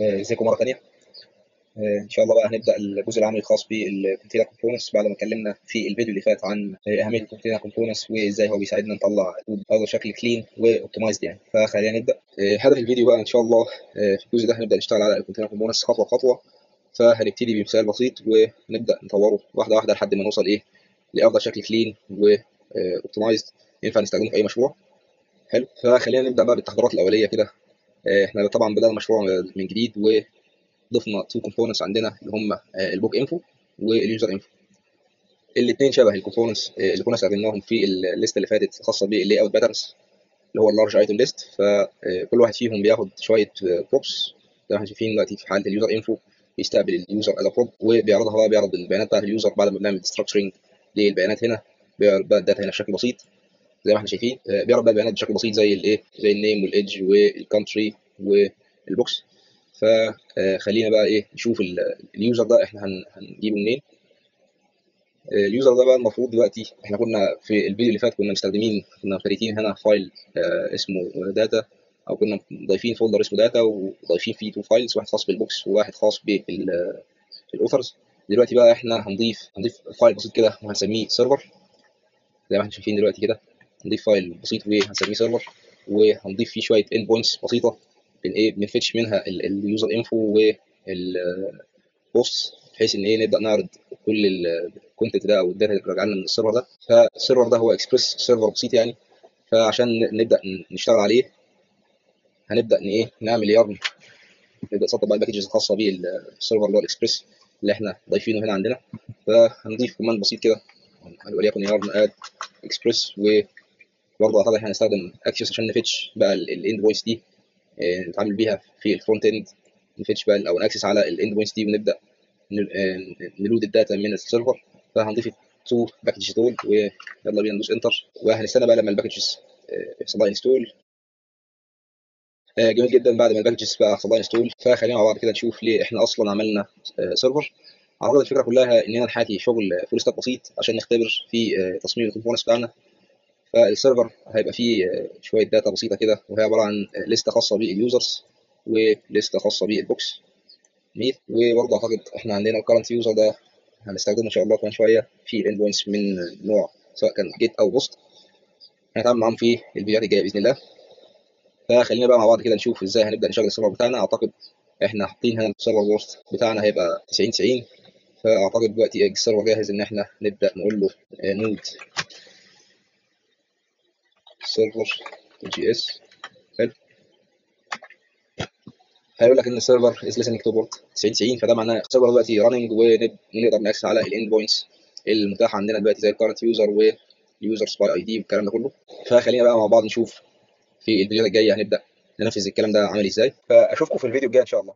ازيكم مرة ثانية. ان شاء الله بقى هنبدا الجزء العملي الخاص بال container components بعد ما اتكلمنا في الفيديو اللي فات عن اهمية ال container components وازاي هو بيساعدنا نطلع كود بافضل شكل clean و optimized يعني. فخلينا نبدا. هدف الفيديو بقى ان شاء الله في الجزء ده هنبدا نشتغل على ال container components خطوة خطوة. فهنبتدي بمثال بسيط ونبدا نطوره واحدة واحدة لحد ما نوصل ايه لافضل شكل clean و optimized ينفع نستخدمه في اي مشروع. حلو، فخلينا نبدا بقى بالتحضيرات الاولية كده. احنا طبعا بدانا المشروع من جديد وضفنا two components عندنا اللي هم ال book info وال user info. الاثنين شبه ال components اللي كنا استخدمناهم في ال list اللي فاتت الخاصة بال layout patterns اللي هو ال large item list. فكل واحد فيهم بياخد شوية props زي ما احنا شايفين دلوقتي. في حاله ال user info بيستقبل ال user as prop وبيعرضها بقى، بيعرض البيانات بتاعت ال user بعد ما بنعمل destructuring للبيانات. هنا بيعرض بقى ال data هنا بشكل بسيط زي ما احنا شايفين. بيعرض بقى البيانات بشكل بسيط زي الايه، زي ال name وال age وال country وال books. فخلينا بقى ايه نشوف ال user ده احنا هنجيبه منين. ال user ده بقى المفروض دلوقتي احنا كنا في الفيديو اللي فات كنا مستخدمين، كنا create-ين هنا file اسمه data، او كنا ضايفين folder اسمه data وضايفين فيه two files، واحد خاص بال books وواحد خاص بال authors. دلوقتي بقى احنا هنضيف file بسيط كده وهنسميه server زي ما احنا شايفين دلوقتي كده. هنضيف file بسيط وهنسميه server، وهنضيف فيه شوية endpoints بسيطة بن ايه بن fetch منها ال user info وال post، بحيث ان ايه نبدا نعرض كل ال content ده او ال data اللي راجعه لنا من ال server ده. فال server ده هو Express server بسيط يعني. فعشان نبدا نشتغل عليه هنبدا ايه نعمل yarn، نبدا نسطب بقى ال packages الخاصة بال server اللي هو الاكسبريس اللي احنا ضايفينه هنا عندنا. فهنضيف command بسيط كده وليكن yarn add express، وبرضه اعتقد احنا هنستخدم axios عشان ن fetch بقى ال endpoints دي، نتعامل بيها في ال front end. ن fetch بقى او ن access على ال endpoints دي ونبدا ن load ال data من ال server. فهنضيف ال two packages دول ويلا بينا ندوس enter، وهنستنى بقى لما ال packages يحصل لها install. جميل جدا. بعد ما ال packages بقى حصل لها install، فخلينا مع بعض كده نشوف ليه احنا اصلا عملنا server. اعتقد الفكرة كلها اننا نحاكي شغل full stack بسيط عشان نختبر في تصميم ال components بتاعنا. فال server هيبقى فيه شوية data بسيطة كده، وهي عبارة عن list خاصة بال users و list خاصة بال books. جميل. وبرضه اعتقد احنا عندنا ال current user ده هنستخدمه ان شاء الله كمان شوية في ال endpoints من نوع سواء كان GET او POST، هنتعامل معاهم في الفيديوهات الجاية باذن الله. فخلينا بقى مع بعض كده نشوف ازاي هنبدا نشغل ال server بتاعنا. اعتقد احنا حاطين هنا ال server port بتاعنا هيبقى 90 90، فاعتقد دلوقتي ال server جاهز ان احنا نبدا نقول له node server js. حلو. هيقول لك ان ال server is listening to port 90 90، فده معناه ال server دلوقتي running ونقدر ن access على ال endpoints المتاحة عندنا دلوقتي زي ال current user وال users by ID والكلام ده كله. فخلينا بقى مع بعض نشوف في الفيديوهات الجاية هنبدا ننفذ الكلام ده عامل ازاي. فاشوفكم في الفيديو الجاي ان شاء الله.